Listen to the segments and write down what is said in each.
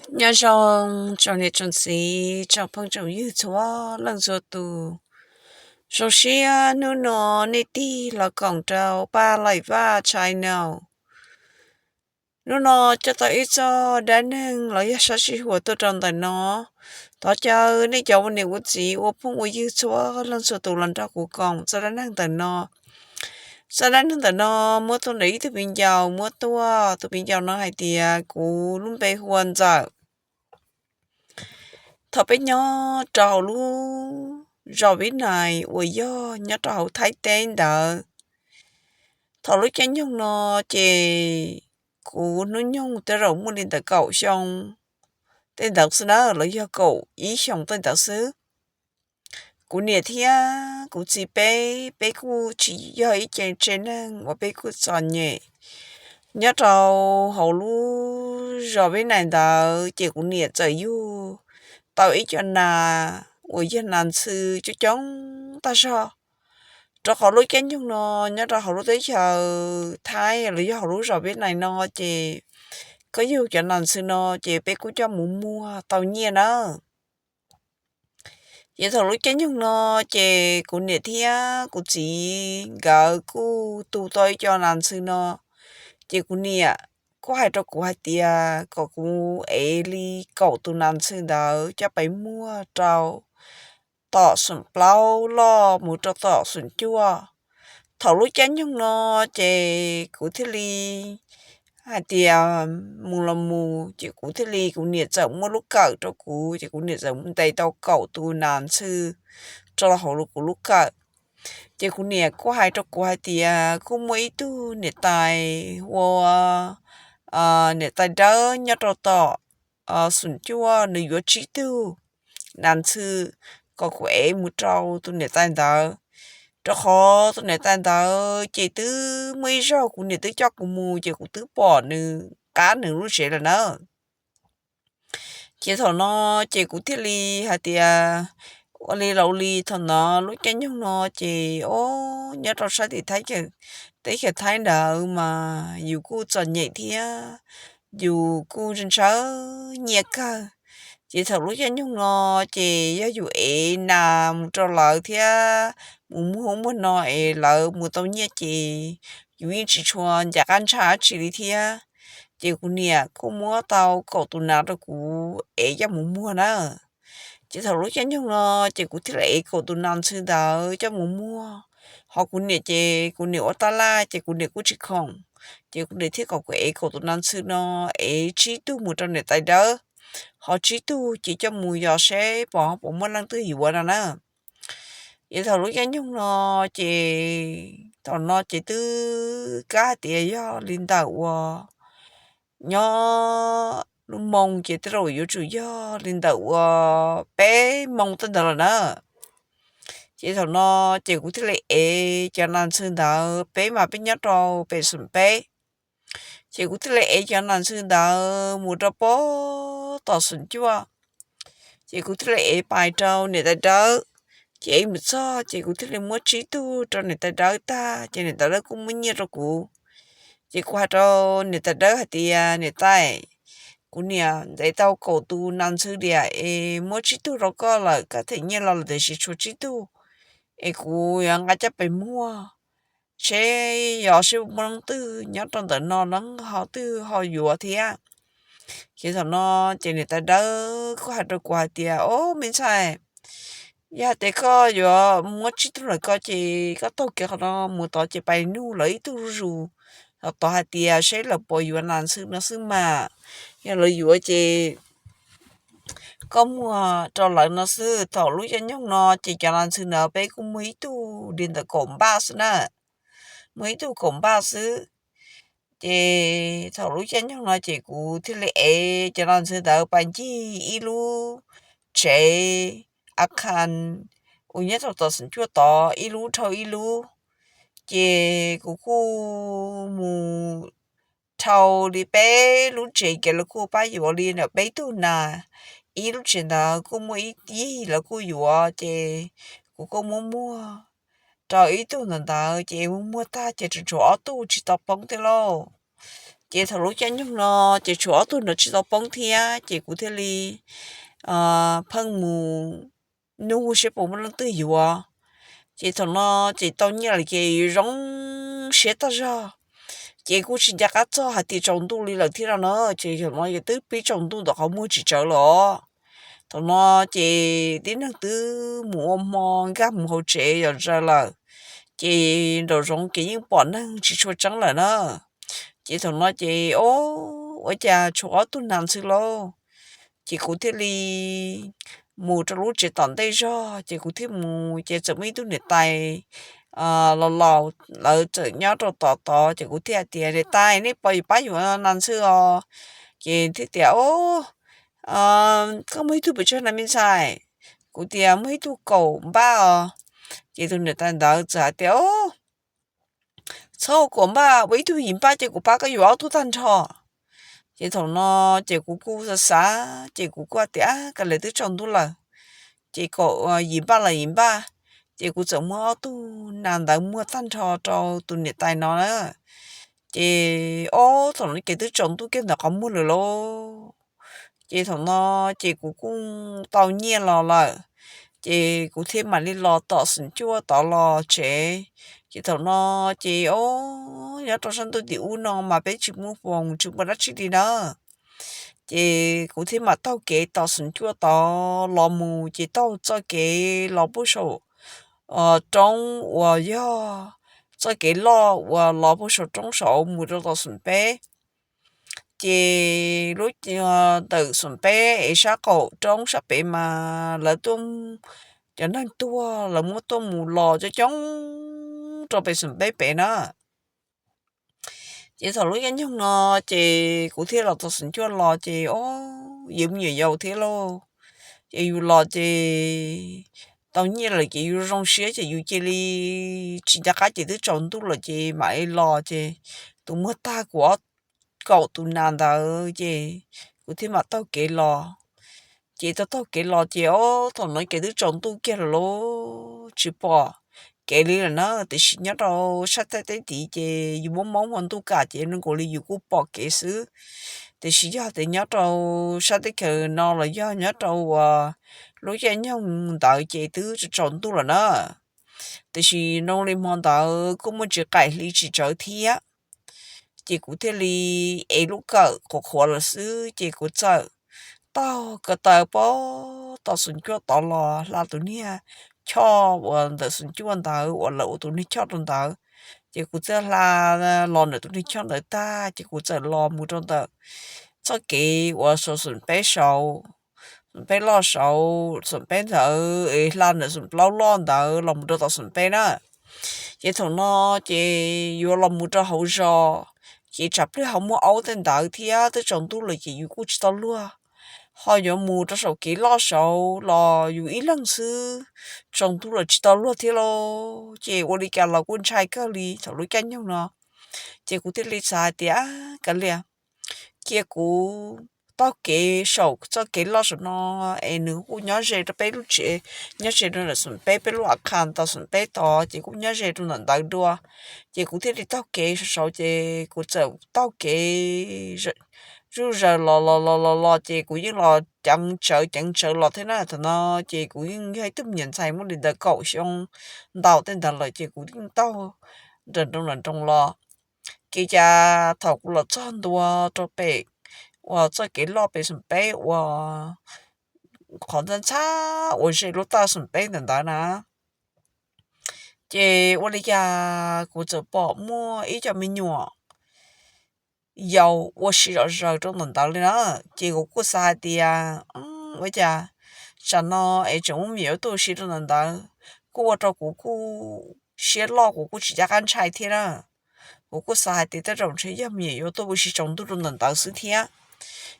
Nyob zoo tsoom niam tsoom txiv tsoom phooj tsoom ywg txhua leej txhua tus. Zoo siab hnub no nej tig los koom rau Paj Laim Vaj channel. Hnub no coj tau ib txoj dab neeg los yog sab sij huam tuaj rau ntawm no. Thov caw nej cov ua niam ua txiv ua phooj ua ywg txhua leej txhua tus los nrog kuv koom txoj dab neeg ntawm no. Txoj dab neeg ntawm no muab tuaj ntawm ib tug viv ncaus muab tuaj, tus viv ncaus no hais tias kuv lub npe hu ua Ntxawm. Thaum peb nyob rau hauv lub zos Vib Nais uas yog nyob rau hauv Thaib teb ntawd, thaum lub caij nyoog no ces kuv hnub nyoog tej zaum muaj li ntawm kaum xyoo tej ntawd xwb na, los yog kaum ib xyoos tej ntawd xwb. Kuv niam thiab kuv txiv peb, peb kuj tsis yog ib ce tsev neeg uas peb kuj txom nyem. Nyob rau hauv lub zos Vib Nais ntawd ces kuv niam txawm yug tau ib co nas uas yog nas ntxhw coob coob tag zog. Rau qhov lub caij nyoog no nyob rau hauv lub teb chaws Thaib los yog hauv lub zos Vib Nais no ces koj yug cov nas ntxhw no ces peb kuj coj mus muag tau nyiaj nawb. Ces thaum lub caij nyoog no ces kuv niam thiab kuv txiv nkawd kuj tu tau ib co nas ntxhw no. Ces kuv niam kuj hais rau kuv hais tias kom kuv ev li kaum tus nas ntxhw ntawd coj pais muag rau tom xoom plaub loj mus rau tom xoom cuaj. Thaum lub caij nyoog no ces kuv thiaj li hais tias mus los mus, ces kuv thiaj li, kuv niam txawm muab lub kawm rau kuv, ces kuv niam txawm ntes tau kaum tus nas ntxhw rau hauv kuv lub kawm. Ces kuv niam kuj hais rau kuv hais tias kuj muaj ib tug niam tais ua niam tais dawb nyob rau tom xoom cuaj, nws yuav tsib tug nas ntxhw kom kuv ev mus rau tus niam tais ntawd. Rau qhov tus niam tais ntawd ces twb muaj ib zaug kuv niam twb coj kuv mus ces kuv twb pom nws qab nws lub tsev lawm na. Ces thaum no ces kuv thiaj li hais tias ua li los ua li. Thaum no lub caij nyoog no ces o, nyob rau sab tim Thaib, teb chaws Thaib ntawd mas yus kuj txom nyem thiab yus kuj ntshaw nyiaj kawg. Ces thaum lub caij nyoog no ces yog yus ev nas mus rau lawv thiab mus muag ub muag no es lawv mus tau nyiaj ces yus yeej tsis tshua ncav qab ntshaw dab tsi li thiab. Ces kuv niam kuj muab tau kaum tus nas rau kuv ev coj mus muag na. Ces thaum lub caij nyoog no ces kuv thiaj li ev kaum tus nas ntxhw ntawd coj mus muag. Ho kuv niam ces kuv niam ua taj laj ces kuv niam kuj tsis khoom, ces kuv niam thiaj kom kuv ev kaum tus nas ntxhw no, ev tsib tug mus rau niam tais dawb, ho tsib tug ces coj mus yos seb pom ho puas muaj leej twg yuav no na. Ces thaum lub caij nyoog no ces thaum no ces twb kab hais tias yog li ntawm uas nyob lub moo ces tej zaum yuav tsum yog li ntawm uas peb moo tej ntawd lawm na. Ces thaum no ces kuv thiaj li ev cov nas ntxhw ntawd, peb mas peb nyob rau pem xoom peb. Ces kuv thiaj li ev cov nas ntxhw ntawd mus rau pem tom xoom cuaj. Ces kuv thiaj li ev pais rau niam tais dawb. Ces ev mus txog ces kuv thiaj li muab tsib tug rau niam tais dawb tag ces niam tais dawb kuj muab nyiaj rau kuv. Ces kuv hais rau niam tais dawb hais tias niam tais, kuv niam ntes tau kaum tus nas ntxhw tiam es muab tsib tug rau koj lawm, koj them nyiaj los lawm tiam sis tshuav tsib tug es kuv yuav nqa coj pem muag seb yog seb puas muaj leej twg nyob rau ntawm no leej ho twg ho yuav thiab. Ces thaum no ces niam tais dawb kuj hais rau kuv hais tias o me ntxhais, yog hais tias koj yuav muab tsib tug lawm ko ces koj taug kev qhov no mus tod ces pais nug lawv ib tug zuj zus tod hais tias seb lawv puas yuav nas ntxhw no xwb mas. Yog lawv yuav ces koj muag rau lawv no xwb. Thaum lub caij nyoog no ces cov nas ntxhw ntawd peb kuj muag ib tug li ntawm kaum npaj xwb na, muag ib tug kaum npaj xwb. Ces thaum lub caij nyoog no ces kuv thiaj li ev cov nas ntxhw ntawd pais ncig ib lub tsev a khas uas nyob rau tom xoom cuaj tod ib lub dhau ib lub. Ces kuv kuj mus dhau li peb lub tsev ces lawv kuj pab yuav li ntawm peb tug nas. Ib lub tsev ntawd kuj muaj ib yig lawv kuj yuav ces kuv kuj muab muag rau ib tug ntawd ntawd ces muab muag tag ces tseem tshuav ob tug tsis tau poob thiab lauj. Ces thaum lub caij nyoog no ces tshuav ob tug nrov tsis tau poob thiab ces kuv thiaj li pheej mus nug seb puas muaj leej twg yuav. Ces thaum no ces tau nyiaj lawm ces zoo siab tag zog, ces kuj tsis nco qab txog hais tias tsaus ntuj li lawm thiab no na, ces thaum no ces twb pib tsaus ntuj ntawm qhov muag tsis tsawv lawm os. Thaum no ces tib neeg twb mus ua hmo nkag mus hauv tsev yom zaws lawm, ces nraum zoov ces yeej pom neeg tsis tshua tseeb lawm na. Ces thaum no ces o, ua cas tshuav ob tug nas ntxhw lauj. Ces kuv thiaj li mus rau lub tsev tom ntej zog ces kuv thiaj mus ces txawm muaj ib tug niam tais los laus lawv txawm nyob rau tom tod ces kuv thiaj hais tias niam tais nej puas pab yuav nas ntxhw os. Ces thiaj tias o, koj muaj ib tug pes tsawg na me ntxhais? Kuv tias muaj ib tug kaum npaj os. Ces tus niam tais ntawd txawm hais tias o, txhob ua kaum npaj, ua ib tug yim npaj ces kuv pab koj yuav ob tug tag nrho. Ces thaum no ces kuv kuj xav xav ces kuv kuj tias kav liam twb tsaus ntuj lawm, ces kaum yim npaj los yim npaj. Ces kuv txawm muab ob tug nas ntawd muag tag nrho rau tus niam tais no na. Ces o, thaum no ces twb tsaus ntuj kiag ntawm qhov muag lawm lauj. Ces thaum no ces kuv kuj tau nyiaj los lawm, ces kuv thiaj mam li los tom xeem cuaj tod los tsev. Ces thaum no ces o, nyob rau sab ntuj tim ub no mas peb tsis muaj foos tsis muaj dab tsi li na. Ces kuv thiaj mam taug kev tom xeem cuaj tod los mus ces taug txoj kev los puag saum roob uas yog txoj kev loj uas los puag saum roob saud mus rau tom xeem peb. Ces lub ntawm xeem peb es sab qaum roob sab pem mas lawv tuaj, cov neeg tuag lawv muab tuaj mus los coob coob rau pem xeem peb pem na. Ces thaum lub caij nyoog no ces kuv thiaj los txog xeem cuaj los ces o, yus me nyuam yaus thiab lauj, ces yus los ces tau nyiaj lawm ces yus zoo siab ces yus cia li tsis nco qab ces twb tsaus ntuj lawm ces mam li los ces tus muag tag kuv ob kaum tus nas ntawd ces kuv thiaj mam taug kev los. Ces tau taug kev los ces o, thaum no ces twb tsaus ntuj kiag lawm lauj tsis pom kev li lawm na, tiam sis nyob rau sab teb tid ces yus muab maub hmo ntuj kam ces zoo nkaus li yus kuj pom kev xwb. Tiam sis yog tias nyob rau sab teb chaws no los yog nyob rau uas lub caij nyoog ntawd ces twb tsaus ntuj lawm na. Tiam sis zoo li hmo ntawd kuj muaj tsis qaim hli tsis tsawv thiab, ces kuv thiaj li ev lub kawm qhuav qhuav lawm xwb ces kuv txawm taug ko taw pab tom xeem cuaj tod los hla tus niag choj uas ntawm xeem cuaj ntawd uas lawv ua tus niag choj rau ntawd. Ces kuv txawm hla los ntawm tus niag choj ntawd tag ces kuv txawm los mus rau ntawm txoj kev uas saum xeem peb saud, xeem peb loj saud, xeem peb ntawd es hla ntawm xeem plaub loj ntawd los mus rau tom xeem peb na. Ces thaum no ces yuav los mus rau hauv zos, ces tsam pliag ho muaj aub tej ntawd thiab twb tsaus ntuj lawm ces yus kuj tsis tau luag, ho yuav mus rau saum kev loj saud los yus ib leeg xwb, tsaus ntuj lawm tsis tau luag thiab lauj. Ces ua li cas los kuj ntshai kawg li thaum lub caij nyoog no. Ces kuv thiaj li xav hais tias kav liam, cia kuv taug kev saum txoj kev loj saum no es nws kuj nyob ze rau peb lub tsev, nyob ze rau ntawm xeem peb, peb lub a khas tom xeem peb tod ces kuj nyob ze rau ntawm ntawd dua. Ces kuv thiaj li taug kev saum saud ces kuv txawm taug kev zuj zaws los los los los los ces kuv yeej los ceev tsawv ceev tsawv los thiab na. Thaum no ces kuv yeej yog ib tug me nyuam ntxhais muaj li ntawm kaum xyoo ntau tej ntawd lawm ces kuv yeej taug nram nroos nram nroos los. Ces cas thaum kuv los txog ntua rau pem uas txoj kev loj pem xeem peb uas qhov ntxhab ntxhab uas ze lub taw xeem peb ntawm ntawd na, ces ua li cas kuv txawm pom muaj ib co me nyuam yaus ua si zom zaws rau ntawm ntawd li na. Ces kuv kuj xav hais tias ua cas tsam no es tseem muaj me nyuam yuav tuaj ua si rau ntawm ntawd, kuj ua rau kuv kuj siab loj kuv kuj tsis nco qab ntshai thiab na. Kuv kuj xav hais tias tej zaum ntshe yog me nyuam yuav tuaj ua si tsaus ntuj rau ntawm ntawd xwb thiab.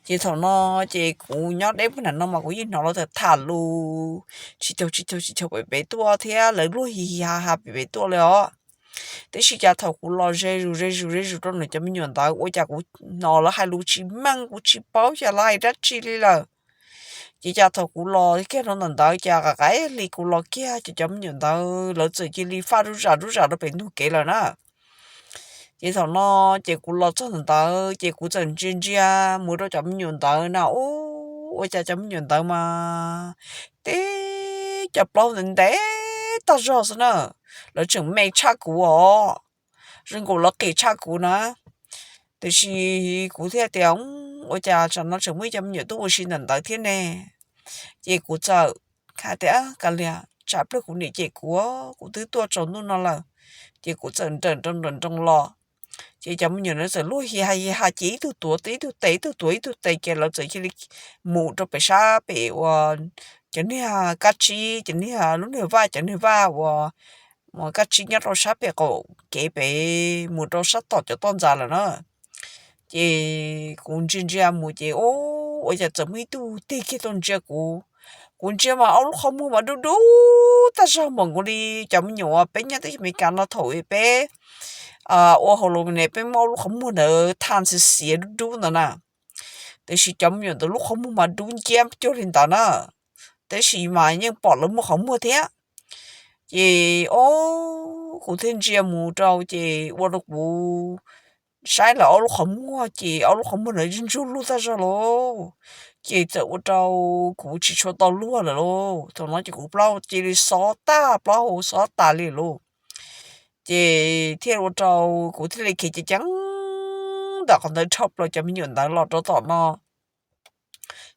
Ces thaum no ces kuv nyob deb puag nram no mas kuv yeej hnov lawv tham tham lus tsis caug tsis caug tsis caug pem pem tuaj thiab lawv luag hi hi ha ha pem pem tuaj li os. Tiam sis cas thaum kuv los ze zus ze zus ze zus rau nram cov me nyuam ntawd ua cas kuv hnov lawv hais lus tsis meej, kuv tsis paub xyov lawv hais dab tsi li lawm. Ces cas thaum kuv los kiag rau ntawm ntawd cas qav qav li kuv los kiag ces cov me nyuam ntawd lawv txawm cia li faj zuj zam zuj zam rau pem ntug kev lawm na. Ces thaum no ces kuv los txog ntawd ces kuv txawm ntsia ntsia mus rau cov me nyuam ntawd na, ub, ua cas cov me nyuam ntawd mas tib cov plaub ntev ntev tag zog xwb na, lawv tseem me tshaj kuv os, zoo nkaus lawv qis tshaj kuv na. Tiam sis kuv thiaj tias, ua cas tsam no tseem muaj ib cov me nyuam tuaj ua si ntawm ntawd thiab ne? Ces kuv txawm hais tias, kav liam, tsam pliag kuv niam cem kuv, kuv twb tuaj tsaus ntuj no lawm. Ces kuv txawm nrawm nroos nrawm nroos los, ces cov me nyuam ntawd txawm luag hi ha hi ha ces ib tug tuav ib tug tes, ib tug tuav ib tug tes, ces lawv txawm cia li mus rau pem sab pem uas cov niag kab tsib, cov niag lub niag vaj, cov niag vaj uas kab tsib nyob rau sab pem qaum kev pem mus rau sab tom cov toj ntxas lawm na. Ces kuv ntsia ntsia mus ces, ub, ua cas txawm muaj ib tug tig kiag tuaj ntsia kuv. Kuv ntsia mas ob lub qhov muag mas dub dub tag zog npaum nkaus li cov me nyuam uas peb nyob teb chaws Amelikas no thaum peb ua hauv lus ne peb muab ob lub qhov muag ntawd tha xiav xiav dub dub ntawd na. Tiam sis cov me nyuam ntawd lub qhov muag mas dub nciab cuag li ntawd na, tab sis mas yeej pom lawv muaj qhov muag thiab. Ces, o, kuv thiaj ntsia mus rau ces ua rau kuv saib lawv ob lub qhov muag ces ob lub qhov muag ntawd ntsug lug tag zog lauj. Ces txawm ua rau kuv tsis tshua tau luag lawm lauj. Thaum no ces kuv plaub cia li xob tag, plaub hau xob tas li lauj. Ces thiaj ua rau kuv thiaj li khiav ceev ceev ntawm qhov ntawd dhau plaws cov me nyuam ntawd los rau tom no.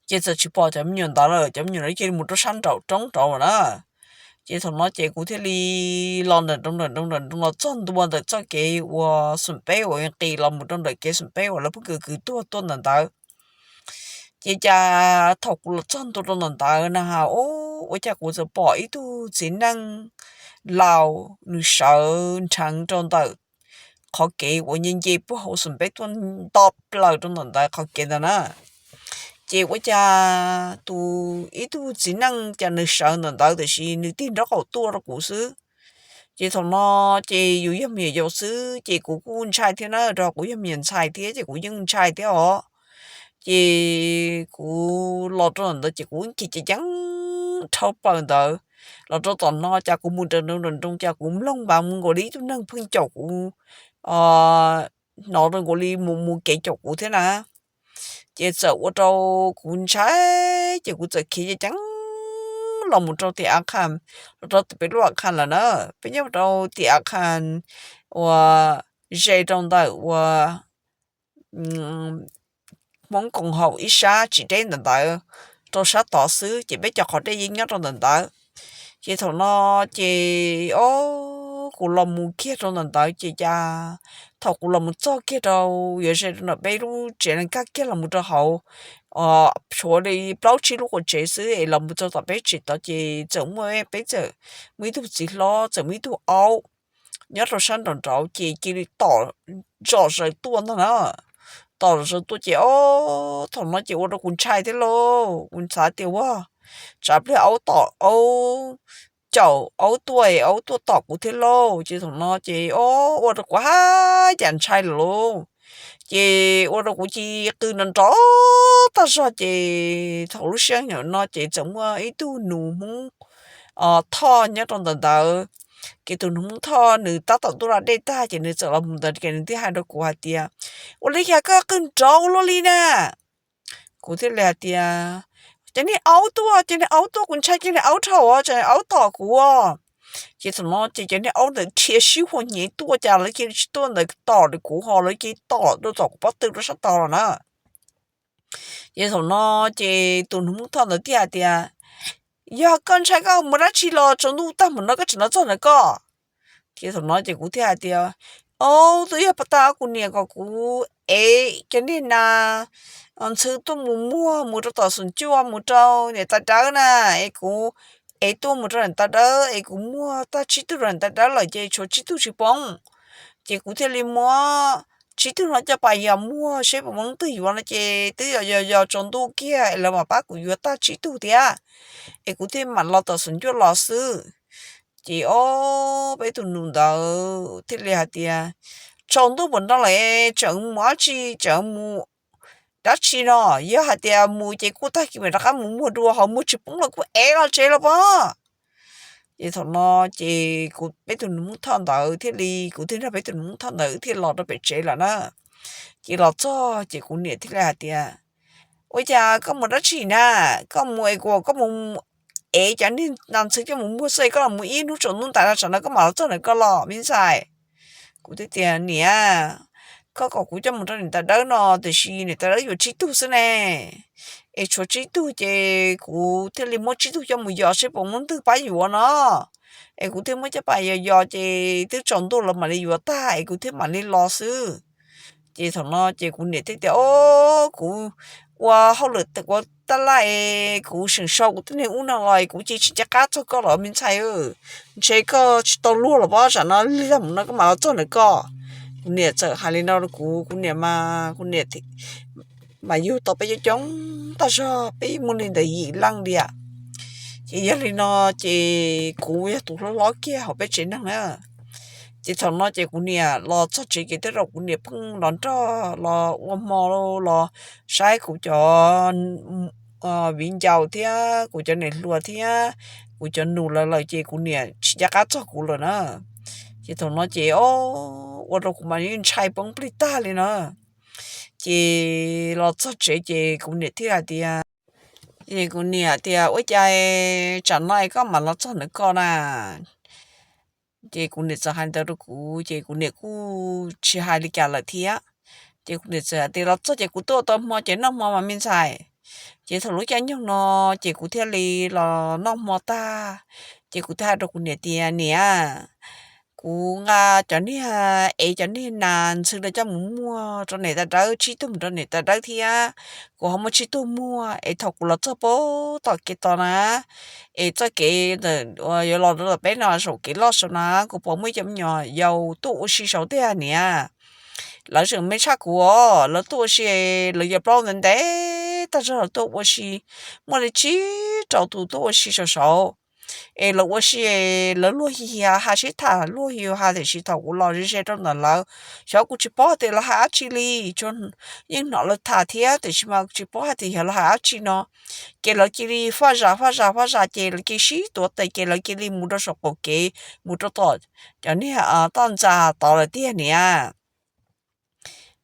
Ces txawm tsis pom cov me nyuam ntawd lawm, cov me nyuam ntawd cia li mus rau sab nraum roob rau na. Ces thaum no ces kuv thiaj li los nram nroos nram nroos nram nroos los txog ntua ntawm txoj kev uas xoom peb uas nqis los mus rau ntawm kev xoom peb uas lawv pheej kwv kwv tuag tuaj ntawm ntawd. Ces cas thaum kuv los txog ntua rau ntawm ntawd na, o, ua cas kuv txawm pom ib tug txiv neej laus nws sawv nrheev rau ntawm qhov kev uas nce nce puag hauv xoom peb tuaj nto plaws rau ntawm ntawd qhov kev ntawd na. Ces ua cas tus, ib tug txiv neej cas nws sawv ntawm ntawd tiam sis nws tig nraub qaum tuaj rau kuv xwb. Ces thaum no ces yus yog me nyuam yaus xwb ces kuv kuj ntshai thiab na, rau kuv yog me nyuam ntxhais thiab ces kuv yeej ntshai thiab os. Ces kuv los rau ntawm ntawd ces kuv khiav ceev ceev dhau plaws ntawd los rau tom no, cas kuv mus nram nroos nram nroos cas kuv mloog mas mus nkaus li ib tug neeg pheej caum kuv, hnov nkaus li mus mus kev caum kuv thiab na. Ces txawm ua rau kuv ntshai, ces kuv txawm khiav ceev ceev los mus rau tim Akham, los rau tim peb lub Akham lawm na. Peb nyob rau tim Akham uas ze rau ntawm uas Hmoob koom haum ib sab tsis deb ntawm ntawd rau sab tod xwb, ces peb cov qhov dej yeej nyob rau ntawm ntawd. Ces thaum no ces, o, kuv los mus kiag rau ntawm ntawd ces cas thaum kuv los mus txog kiag rau, yuav ze rau ntawm peb lub tsev nees kaj kiag los mus rau hauv, tshuav li plaub tsib lub quas tsev xwb es los mus txog tom peb tsev tod ces txawm muaj, peb txawm muaj ib tug txiv hlob, txawm muaj ib tug aub nyob rau sab nraum nraud ces cia li tom zom zaws tuaj ntag na. Tom zom zaws tuaj ces, o, thaum no ces ua rau kuv ntshai thiab lauj. Kuv xav tias, ua, tsam pliag aub tom, aub caum aub tuaj es aub tuaj tom kuv thiab lauj. Ces thaum no ces, o, ua rau kuv haj yam ntshai lawm lauj. Ces ua rau kuv cia li qw nrov nrov tag zog ces thaum lub sij hawm no ces txawm muaj ib tug nus Hmoob Thoj nyob rau ntawm ntawd. Ces tus nus Hmoob Thoj nws tab tom tuaj da dej tag ces nws txawm los mus ntawd ces nws thiaj hais rau kuv hais tias, ua li cas koj qw nrov ua luaj li na? Kuv thiaj li hais tias, cov niag aub tuaj, cov niag aub tuaj, kuv ntshai cov niag aub dhau, cov niag aub tom kuv. Ces thaum no ces cov niag aub ntawd dhia sib huam hnyev tuaj cas lawv cia li tsis tuaj ntawd tom li kuv ho lawv cia li tom rau tom kuv pob tw rau sab tod los na. Ces thaum no ces tus nus Hmoob Thoj ntawd thiaj hais tias, yog koj ntshai koj mus dab tsi los tsaus ntuj tag mus no koj tseem los txog ntawm koj? Ces thaum no ces kuv thiaj hais tias, aub, twb yog pas tag kuv niam kom kuv ev cov niag nas ntxhw tuaj mus muag mus rau tom xum cuaj mus rau niam tais dawb na, es kuv ev tuaj mus rau niam tais dawb es kuv muag tag tsib tug rau niam tais dawb lawm ces tshuav tsib tug tsis poob. Ces kuv thiaj li muab tsib tug no coj pas yos muag seb puas muaj leej twg yuav no ces twb yos yos yos tsaus ntuj kiag es lawv mam pab kuv yuav tag tsib tug thiab, es kuv thiaj mam los tom xum cuaj los xwb. Ces ob peb tus nus ntawd thiaj li hais tias, tsaus ntuj npaum no lawm tseem mus dab tsi, tseem mus dab tsi no? Yog hais tias mus ces kuj tag kis mam rov qab mus muag dua, ho muag tsis poob los kuj ev los tsev los pob. Ces thaum no ces kuv peb tug nus Hmoob Thoj ntawd thiaj li, kuv thiaj nrog peb tug nus Hmoob Thoj ntawd thiaj los rau pem tsev lawm na. Ces los txog ces kuv niam thiaj li hais tias, ua cas koj mus dab tsi na? Koj mus es kuv, koj mus ev cov niag nas ntxhw coj mus muag xwb, koj los mus ib hnub tsaus ntuj ntais no tsam no koj mam los txog ntawm koj los me ntxhais. Kuv thiaj tias, niam, koj kom kuv coj mus rau niam tais dawb no tiam sis niam tais dawb yuav tsib tug xwb ne. Es tshuav tsib tug ces kuv thiaj li muab tsib tug coj mus yos seb puas muaj ntwg pab yuav no. Es kuv thiaj muab caj pas yos yos ces twb tsaus ntuj lawv mam li yuav tag es kuv thiaj mam li los xwb. Ces thaum no ces kuv niam thiaj tias, o, kuv ua hauj lwm ua taj laj es kuv seem so kuv tej niag ub no los kuv cia tsis nco qab txog koj los me ntxhais. Ntshe koj tsis tau luag los pob, tsam no lig zog mus no koj mam los txog ntawm koj. Kuv niam txawm hais li no rau kuv, kuv niam mas, kuv niam mas yug tau peb coob coob tag zog, peb muaj li ntawm yim leej tiag. Ces yog li no ces kuv yog tus hlob hlob kiag hauv peb tsev neeg na. Ces thaum no ces kuv niam los txog tsev ces tej zaum kuv niam pheej los nrog los ua hmo los saib kuv cov viv ncaus thiab kuv cov niam hluas thiab kuv cov nus lawv lawm ces kuv niam tsis nco qab txog kuv lawm na. Ces thaum no ces o, ua rau kuv mas yeej ntshai poob plig tag li na. Ces los txog tsev ces kuv niam thiaj hais tias, ces kuv niam tias, ua cas tsam no es koj mam los txog ntawm koj na? Ces kuv niam txawm hais ntawd rau kuv ces kuv niam kuj tsis hais li cas lawm thiab. Ces kuv niam txawm hais tias, los txog ces kuv tuaj tau hmo ces noj hmo mas me ntxhais. Ces thaum lub caij nyoog no ces kuv thiaj li los noj hmo tag, ces kuv thiaj hais rau kuv niam tias, niam, kuv nqa cov niag, ev cov niag nas ntxhw rau coj mus muag rau niam tais dawb, tsib tug mus rau niam tais dawb thiab kuv ho muaj tsib tug muag es thaum kuv los txog pem tom kev tod na, es txoj kev ntawm yuav los rau tom peb no saum kev loj saud na, kuv pom muaj ib co me nyuam yaus tuaj ua si saud tiag niam. Lawv tseem me tshaj kuv os, lawv tuaj ua si, lawv yog plaub ntev ntev tag zog, lawv tuaj ua si, muaj li tsib rau tus tuaj ua si saum saud. Es lawv ua si, lawv luag hiav hiav hais sib tham luag hiav hiav hais, tiam sis thaum kuv los ze ze rau ntawm lawv, xyov kuv tsis paub hais tias lawv hais dab tsi li. Yeej hnov lawv tham thiab tiam sis mas tsis paub hais tias yog lawv hais dab tsi no. Ces lawv cia li faj zam faj zam faj zam ces lawv cia li sib tuav tes ces lawv cia li mus rau saum qaum kev, mus rau tom cov niag toj ntxas tod lawm tiag niam.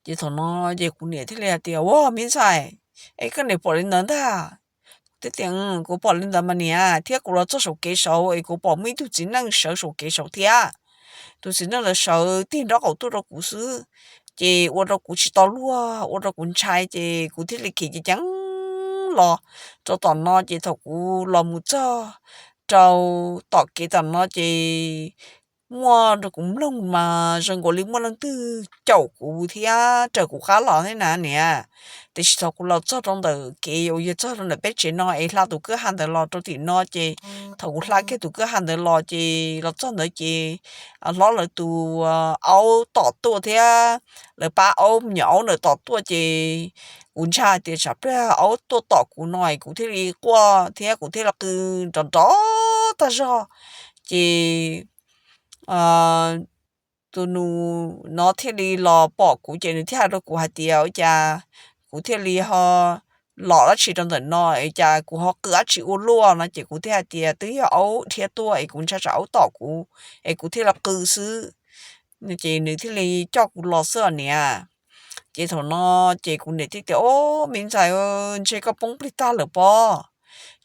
Ces thaum no ces kuv niam thiaj li hais tias, ua me ntxhais, es koj niam pom li ntawd ntag? Kuv thiaj tias, kuv pom li ntawd mas niam, thiab kuv los txog saum kev saud es kuv pom muaj ib tug txiv neej sawv saum kev saud thiab. Tus txiv neej ntawd sawv tig nraub qaum tuaj rau kuv xwb, ces ua rau kuv tsis tau luag, ua rau kuv ntshai ces kuv thiaj li khiav ceev ceev los rau tom no. Ces thaum kuv los mus txog rau tom kev tom no ces muaj rau kuv mloog mas zoo nkaus li muaj leej twg caum kuv thiab raws kuv qab los thiab na niam. Tiam sis thaum kuv los txog rau ntawm kev uas yog txog rau ntawm peb tsev no es hla tus kwj ha ntawd los rau tim no ces thaum kuv hla kiag tus kwj ha ntawd los ces los txog ntawd ces hlob lawv tus aub tom tuaj thiab lawv pab aub me nyuam aub ntawm tom tuaj ces kuv ntshai tias tsam pliag aub tuaj tom kuv no es kuv thiaj li quaj thiab kuv thiaj li qw nrov nrov tag zog. Ces tus nus no thiaj li los pom kuv ces nws thiaj hais rau kuv hais tias, ua cas kuv thiaj li ho los dab tsi rau ntawm no es cas kuv ho qw dab tsi ua luaj no ces kuv thiaj hais tias twb yog aub dhia tuaj es kuv ntshai tsam aub tom kuv es kuv thiaj li qw xwb. Ces nws thiaj li coj kuv los xwb os niam. Ces thaum no ces kuv niam thiaj tias, o, me ntxhais, ntshe koj poob plig tag lawm pob.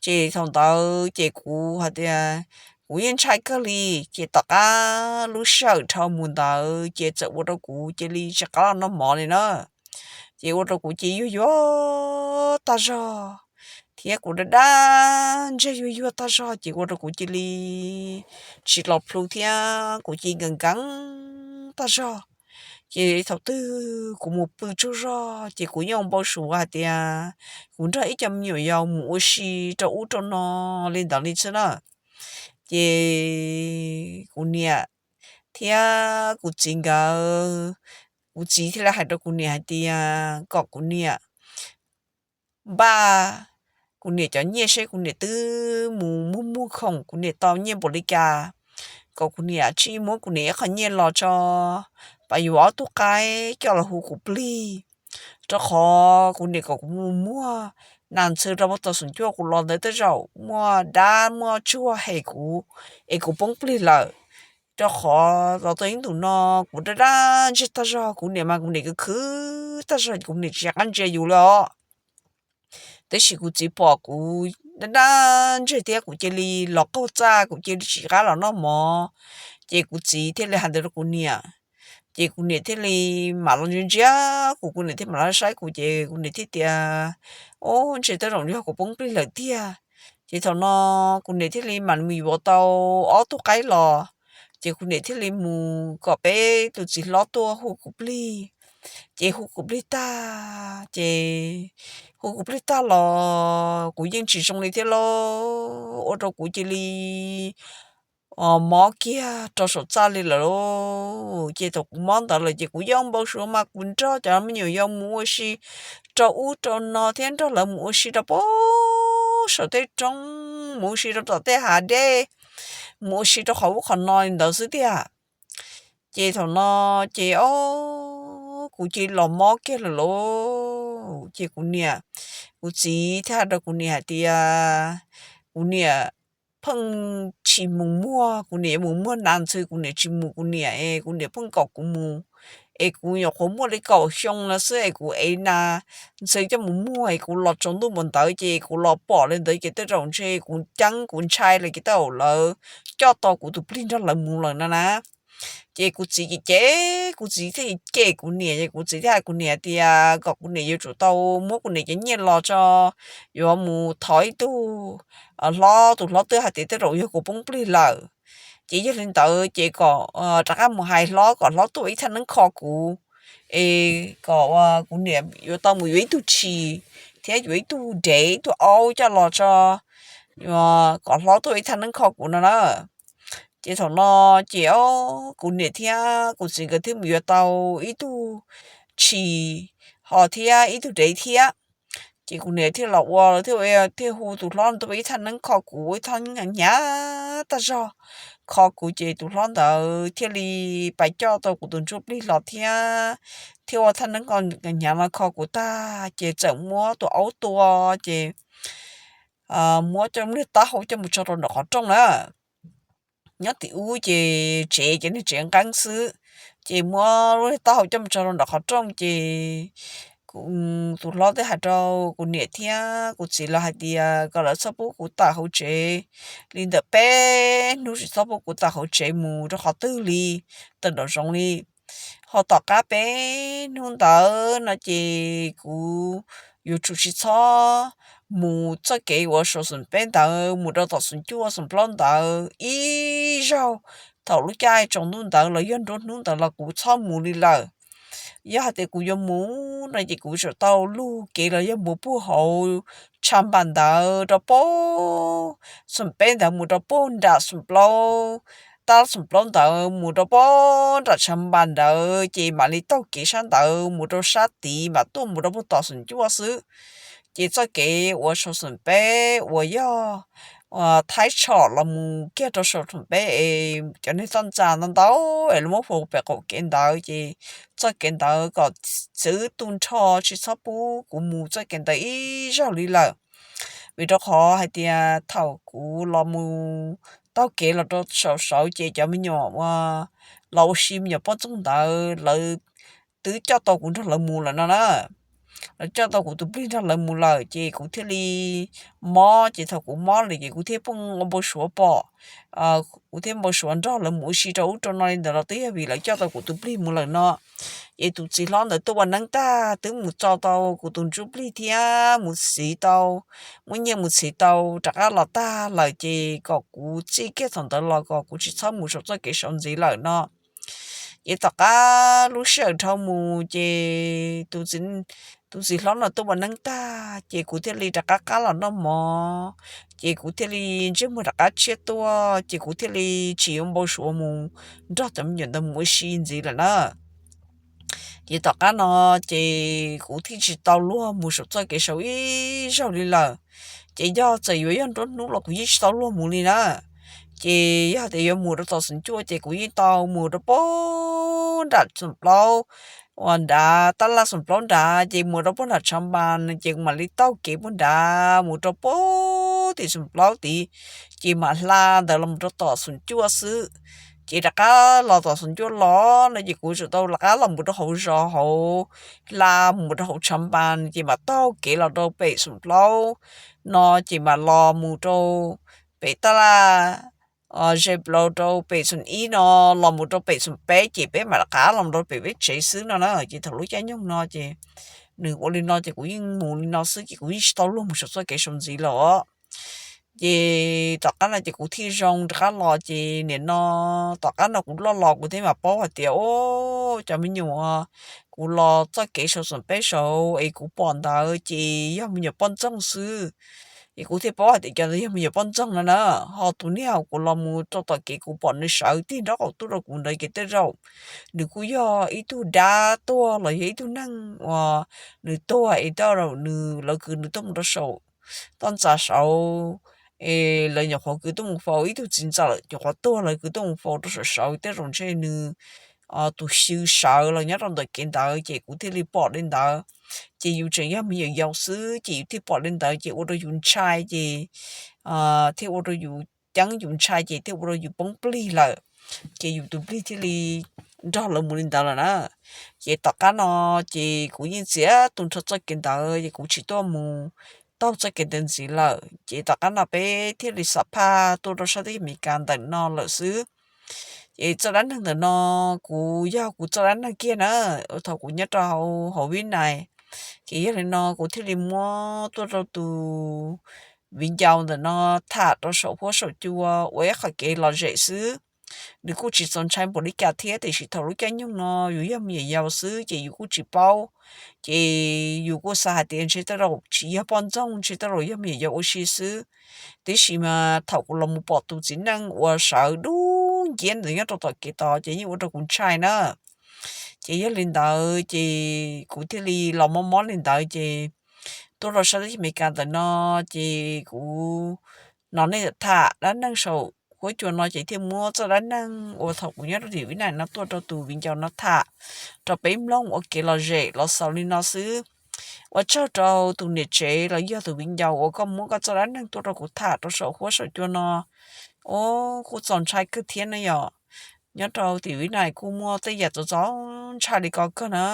Ces thaum ntawd ces kuv hais tias kuv yeej ntshai kawg li. Ces tom qab lub sij hawm dhau mus ntawd ces txawm ua rau kuv cia li tsis qab los noj mov li na. Ces ua rau kuv cia yuag yuag tag zog thiab kuv daj daj ntseg yuag yuag tag zog ces ua rau kuv cia li tsis los plhu thiab kuv cia nkees nkees tag zog. Ces thaum twg kuv mus pw tsaug zog ces kuv yeej npau suav hais tias kuv nrog ib co me nyuam yaus mus ua si rau ub rau no li ntawd li xwb na. Ces kuv niam thiab kuv txiv nkawd, kuv txiv thiaj li hais rau kuv niam hais tias kom kuv niam npaj kuv niam cov nyiaj seb kuv niam twb mus muag muag khoom kuv niam tau nyiaj npaum li cas, kom kuv niam tsij muab kuv niam ib qho nyiaj los tso, pab yuav ob tug qaib coj los hu kuv plig, rau qhov kuv niam kom kuv mus muag nas ntxhw rau puag tom xeem cuaj kuv los ntawd tej zaum muaj dab muaj tsuag hem kuv es kuv poob plig lawm. Rau qhov los tau ib ntus no kuv daj daj ntseg tag zog, kuv niam mas kuv niam khwv khwv tag zog, kuv niam tsis qab ntsia yus li os. Tab sis kuv txiv pom kuv daj daj ntseg thiab kuv cia li los qaug txaj, kuv cia li tsis qab los noj mov. Ces kuv txiv thiaj li hais ntawd rau kuv niam, ces kuv niam thiaj li mam los ntsia ntsia kuv, kuv niam thiaj mam los saib kuv, ces kuv niam thiaj tias, Ub, ntshe tej zaum yog kuv poob plig lawm tiag. Ces thaum no kuv niam thiaj li mam mus yuav tau ob tug qaib los, ces kuv niam thiaj li mus kom peb tus txiv hlob tuaj hu kuv plig. Ces hu kuv plig tag, ces hu kuv plig tag los kuv yeej tsis zoo li thiab lauj, ua rau kuv cia li mob kiag rau saum txaj li lawm lauj. Ces thaum kuv mob ntawd lawm ces kuv yeej npau suav mas kuv nrog cov me nyuam yaus mus ua si rau ub rau no thiab nrog lawv mus ua si rau puag saum tej roob, mus ua si rau tom tej hav dej, mus ua si rau qhov ub qhov no li ntawd xwb tiag. Ces thaum no ces ob, kuv cia li los mob kiag lawm lauj. Ces kuv niam, kuv txiv thiaj hais rau kuv niam hais tias, kuv niam pheej tsis mus muag, kuv niam yuav mus muag nas ntxhw kuv niam tsis mus, kuv niam es kuv niam pheej kom kuv mus. Es kuv nyuam qhuav muaj li kaum xyoo no xwb es kuv ev nas ntxhw coj mus muag es kuv los tsaus ntuj npaum ntawd ces kuv los pom li ntawd ces tej zaum ntshe kuv ceeb kuv ntshai lawm ces tej zaum lawv coj tau kuv tus plig nrog lawv mus lawm no na. Ces kuv txiv cem cem, kuv txiv thiaj cem kuv niam, ces kuv txiv thiaj hais kuv niam tias kom kuv niam yuav tsum tau muab kuv niam cov nyiaj los tso, yuav mus thov ib tug hlob, tus hlob twb hais tias tej zaum yog kuv poob plig lawm. Ces yog li ntawd ces kom rov qab mus hais hlob kom hlob tuaj ib thaj neeb kho kuv, es kom kuv niam yuav tau mus yuav ib tug tshis thiab yuav ib tug dev ib tug aub coj los tso, kom hlob tuaj ib thaj neeb kho kuv no na. Ces thaum no ces ob, kuv niam thiab kuv txiv nkawd thiaj mus yuav tau ib tug tshis ho thiab ib tug dev thiab. Ces kuv niam thiaj los ua, thiaj hu tus hlob tuaj ib thaj neeb kho kuv, ib thaj neeb hnyav tag zog kho kuv, ces tus hlob ntawd thiaj li pais coj tau kuv tus ntsuj plig los thiab, thiab ua thaj neeb hnyav no kho kuv tag ces txawm muab tus aub tua, ces muab coj lub niag taub hau coj mus tso rau nram qhov rooj na. Nyob tim ub ces tsev ces niag tsev nqeeb xwb, ces muab lub niag taub hau coj mus tso rau nram qhov rooj ces tus hlob thiaj hais rau kuv niam thiab kuv txiv lawv hais tias kom lawv txhob pub kuv tawm hauv tsev li ntawm peb hnub, tsis txhob pub kuv tawm hauv tsev mus rau qhov twg li, tawm nraum zoov li. Ho tom qab peb hnub ntawd no ces kuv yuav tsum tsis txhob mus txoj kev uas saum xoom peb ntawd mus rau tom xoom cuaj xoom plaub ntawd ib zaug. Thaum lub caij tsaus ntuj ntawd los yog nruab hnub ntawd los kuv txhob mus li lawm. Yog hais tias kuv yuav mus no ces kuv tsum tau lug kev los yog mus puag hauv tshav npas ntawd rau puag xoom peb ntawd mus rau puag nram xoom plaub, tab xoom plaub ntawd mus rau puag nram tshav npas ntawd ces mam li taug kev sab ntawd mus rau sab tid mam tuaj mus rau puag tom xoom cuaj xwb. Ces txoj kev uas saum xoom peb uas yog thaib tshom los mus kiag rau saum xoom peb es cov niag txaj ntxa ntau ntau es lawv muab faus pem qaum kev ntawd ces txoj kev ntawd kom txwv tu nrho tsis txhob pub kuv mus txoj kev ntawd ib zaug li lawm. Vim rau qhov hais tias thaum kuv los mus taug kev los rau saum saud ces cov me nyuam uas los ua si me nyuam poj ntxoog ntawd lawv twb coj tau kuv nrog lawv mus lawm no na. Lawv coj tau kuv tus plig nrog lawv mus lawm ces kuv thiaj li mob, ces thaum kuv mob lawm ces kuv thiaj pheej ua npau suav pom, kuv thiaj npau suav nrog lawv mus ua si rau ub rau no li ntawd los twb yog vim lawv coj tau kuv tus plig mus lawm no. Ces tus txiv hlob ntawd tuaj ua neeb tag twb mus txo tau kuv tus ntsuj plig thiab mus txhiv tau, muab nyiaj mus txhiv tau rov qab los tag lawm ces kom kuv txij kiag thaum ntawd los kom kuv tsis txhob mus saum txoj kev saud ntxiv lawm no. Ces tom qab lub sij hawm dhau mus ces tus txiv hlob no tuaj ua neeb tag ces kuv thiaj li rov qab qab los noj mov, ces kuv thiaj li ntsej muag rov qab tshiab tuaj ces kuv thiaj li tsis yuav npau suav mus nrog cov me nyuam ntawd mus ua si ntxiv lawm na. Ces tom qab no ces kuv thiaj tsis tau luag mus saum txoj kev saud ib zaug li lawm. Ces yog txawm yuav yog nruab hnub los kuv yeej tsis tau luag mus li na. Ces yog tias yuav mus rau tom xoom cuaj ces kuv yeej tau mus rau puag nram xoom plaub uas nrad tab laj xoom plaub nrad ces mus rau puag nram tshav npas ces kuv mam li taug kev puag nrad mus rau puag tim xoom plaub tid, ces mam hla ntawd los mus rau tom xoom cuaj xwb. Ces rov qab los tom xoom cuaj los no ces kuv tsum tau rov qab los mus rau hauv zos hauv, hla mus rau hauv tshav npas ces mam taug kev los rau pem xoom plaub no ces mam los mus rau pem tab laj ze plaus rau pem xoom ib no, los mus rau pem xoom peb ces peb mam rov qab los rau pem peb tsev xwb no na. Ces thaum lub caij nyoog no ces nws ua li no ces kuv yeej mus li no xwb ces kuv yeej tsis tau luag mus saum txoj kev saum ntxiv lawm os. Ces tom qab no ces kuv thiaj zoo rov qab los ces nim no tom qab no kuv loj los kuv thiaj mam paub hais tias o, cov me nyuam kuv los txoj kev saum xoom peb saud es kuv pom ntawd ces yog me nyuam poj ntxoog xwb. Es kuv thiaj paub hais tias cov ntawd yog me nyuam poj ntxoog no na. Ho tus niag kuv los mus rau tom kev kuv pom nws sawv tig nraub qaum tuaj rau kuv ntawd ces tej zaum nws kuj yog ib tug dab tuag los yog ib tug neeg uas nws tuag es tej zaum nws lawv kwv nws tuaj mus rau saum toj ntxas saud, es lawv nyuam qhuav kwv tuaj mus faus, ib tug txiv ntxawm nyuam qhuav tuag lawv kwv tuaj mus faus rau saum saud, tej zaum ntshe nws tus xyw sawv los nyob rau ntawm kev ntawd ces kuv thiaj li pom li ntawd. Ces yus tseem yog me nyuam yaus xwb ces yus thiaj pom li ntawd ces ua rau yus ntshai ces thiaj ua rau yus ceeb, yus ntshai ces thiaj ua rau yus poob plig lawm. Ces yus tus plig thiaj li nrog lawv mus li ntawd lawm na. Ces tom qab no ces kuv yeej txiav tu nrho txoj kev ntawd ces kuv tsis tuaj mus taug txoj kev ntawd ntxiv lawm. Ces tom qab no peb thiaj li xam phaj tuaj rau sab teb chaws Amelikas ntawm no lawm xwb. Ces txoj dab neeg ntawm no kuv yog kuv txoj dab neeg kiag na, thaum kuv nyob rau hauv Vib Nais. Ces yog li no kuv thiaj li muab tuaj rau tus viv ncaus ntawm no tham rau saum huab saum cua ua ib qhov kev lom zem xwb. Nws kuj tsis txaus ntshai npaum li cas thiab, tiam sis thaum lub caij nyoog no yus yog me nyuam yaus xwb ces yus kuj tsis paub. Ces yus kuj xav hais tias ntshe tej zaum tsis yog poj ntxoog, ntshe tej zaum yog me nyuam yaus ua si xwb. Tiam sis mas thaum kuv los mus pom tus txiv neej uas sawv dub nciab ntawd nyob rau tom kev tod ces yeej ua rau kuv ntshai na. Ces yog li ntawd ces kuv thiaj li los mob mob li ntawd ces tuaj rau sab teb chaws Amelikas ntawm no ces kuv hnov nej tham dab neeg saum huab cua no ces thiaj muab txoj dab neeg uas thaum kuv nyob rau tim Vib Nais no tuaj rau tus viv ncaus no tham rau peb mloog ua kev lom zem los xaus li no xwb. Ua tsaug rau tus niam tsev los yog tus viv ncaus uas koj muab koj txoj dab neeg tuaj rau kuv tham rau saum huab saum cua no. Ua kuj txaus ntshai kawg thiab ne yom. Nyob rau tim Vib Nais kuj muaj tej yam txaus txaus ntshai li ko kawg na.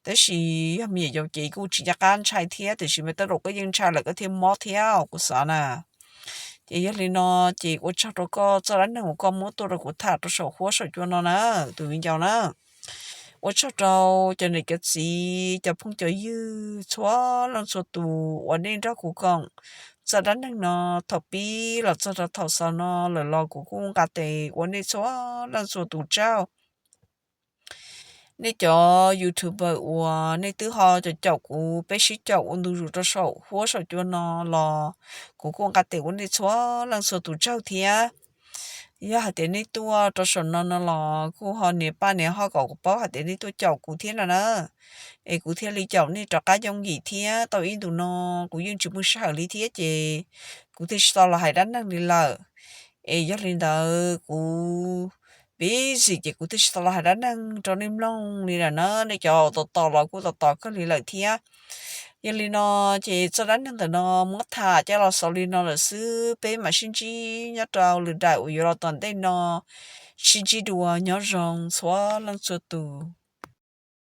Tab sis yog me nyuam yaus ces kuj tsis nco qab ntshai thiab, tiam sis mas tej zaum koj yeej ntshai lawm koj thiaj mob thiab kuv xav na. Ces yog li no ces ua tsaug rau koj txoj dab neeg uas koj muab tuaj rau kuv tham rau saum huab saum cua no na, tus viv ncaus na. Ua tsaug rau cov niam cov txiv cov phooj cov ywg txhua leej txhua tus uas nej nrog kuv koom txoj dab neeg no thaum pib los txog rau thaum xaus no lawm los kuv kuj nqa tes ua nej txhua leej txhua tus tsaug. Nej cov YouTuber uas nej twb ho caum caum kuv, peb sib caum ua ntu zus rau saum huab saum cua no los kuv kuj nqa tes ua nej txhua leej txhua tus tsaug thiab. Yog hais tias nej tuaj rau saum no no los kuj ho nias paj nias hoj kom kuv paub hais tias nej tuaj caum kuv thiab no na. Es kuv thiaj li caum nej rov qab yooj yim thiab. Tau ib ntus no kuv yeej tsis muaj sij hawm li thiab ces kuv thiaj tsis tau los hais dab neeg li lawm. Es yog li ntawd kuv busy ces kuv thiaj tsis tau los hais dab neeg rau nej mloog li lawm na. Nej cov tos tos los kuj tos tos kawg li lawm thiab. Yog li no ces txoj dab neeg ntawm no muab tham coj los xaus li no lawm xwb, peb mam sib ntsib nyob rau lwm daim uas yuav los tom ntej no. Sib ntsib dua, nyob zoo txhua leej txhua tus.